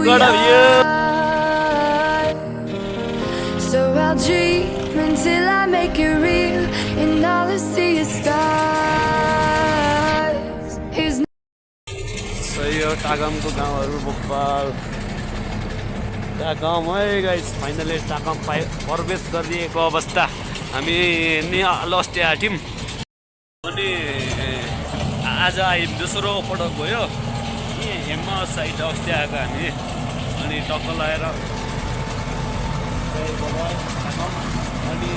Lugada view. So I'll dream until I make it real, and all I see is stars. सही हो टाकमको गाउँहरू बब्बाल टाकम है guys finally टाकम प्रवेश गरिदिएको अवस्था हामी नि लस्टे आँट्यौँ अनि आज दोस्रो पटक गयो यी हेम्मा साइड अस्ति आएको हामी अनि टक्क लगाएर अनि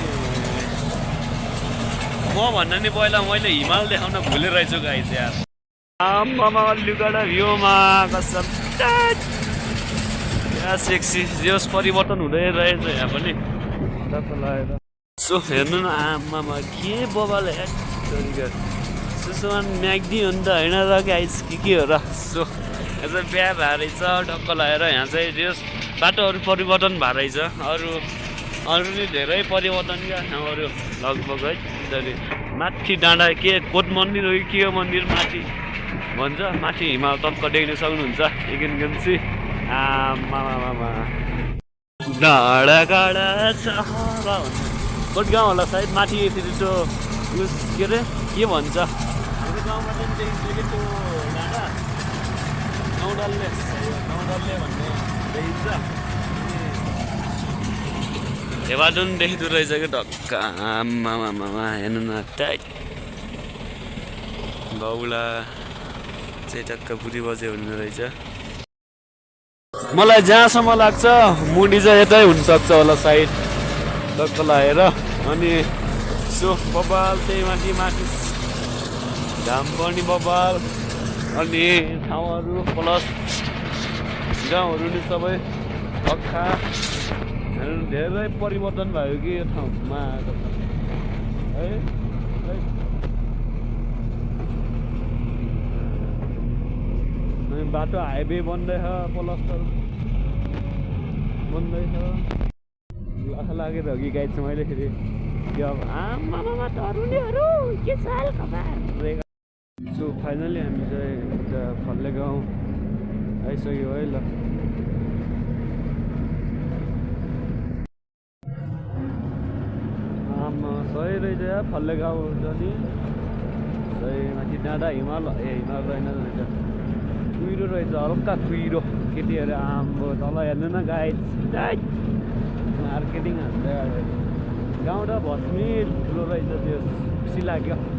म भन्दा नि पहिला मैले हिमाल देखाउन भुलिरहेछु गाइस यार आम्मामा लुगाडा भ्यूमा कसम यहाँ सेक्सी जस परिवर्तन हुँदै रहेछ यहाँ पनि टक्क लगाएर सो हेर्नु न आम्मामा के बबाल सुसुमान म्याग्दी हो नि त होइन र गाइस के हो र सो यहाँ चाहिँ बिहा भएको रहेछ टक्क लगाएर यहाँ चाहिँ जस बाटोहरू परिवर्तन भएको रहेछ अरू नि धेरै परिवर्तन क्या ठाउँहरू लगभग है माथि डाँडा के कोट मन्दिर हो कि के हो मन्दिर माथि भन्छ माथि हिमाल टक्क देख्न सक्नुहुन्छ एकेन्सी आमामा डाँडा काँडा सहरा भन्छ कोट गाउँ होला सायद माथि त्यो उस के अरे के भन्छ हाम्रो गाउँमा चाहिँ देखिन्छ कि त्यो डाँडा नौडल्ले भन्ने देखिन्छ हेवाडुन देखिँदो रहेछ कि ढक्क आमामा हेर्नु न टाइट बाउला चाहिँ टक्क बुढी बजे हुने रहेछ मलाई जहाँसम्म लाग्छ मुडी चाहिँ यतै हुनसक्छ होला साइड टक्क लगाएर अनि सो बबाल त्यही माथि घाम पनि बबाल अनि ठाउँहरू प्लस गाउँहरू नि सबै अक्खा धेरै परिवर्तन भयो कि यो ठाउँमा है बाटो हाइवे बन्दैछ प्लस्टर बन्दैछ लागेर हो कि गाइड चाहिँ मैले फेरि यो अब आमामा तरुनीहरू के साल खबर सो फाइनली हामी चाहिँ उता फल्ले गाउँ आइसक्यो है ल आमा सही रहेछ यार फल्ले गाउँ नि सही माथि डाँडा हिमाल रहेन रहेछ कुहिरो रहेछ हल्का कुहिरो केटीहरू आम्बो तल हेर्नु न गाइड मार्केटिङ हान्छ गाउँ र भस्मी ठुलो रहेछ त्यो खुसी लाग्यो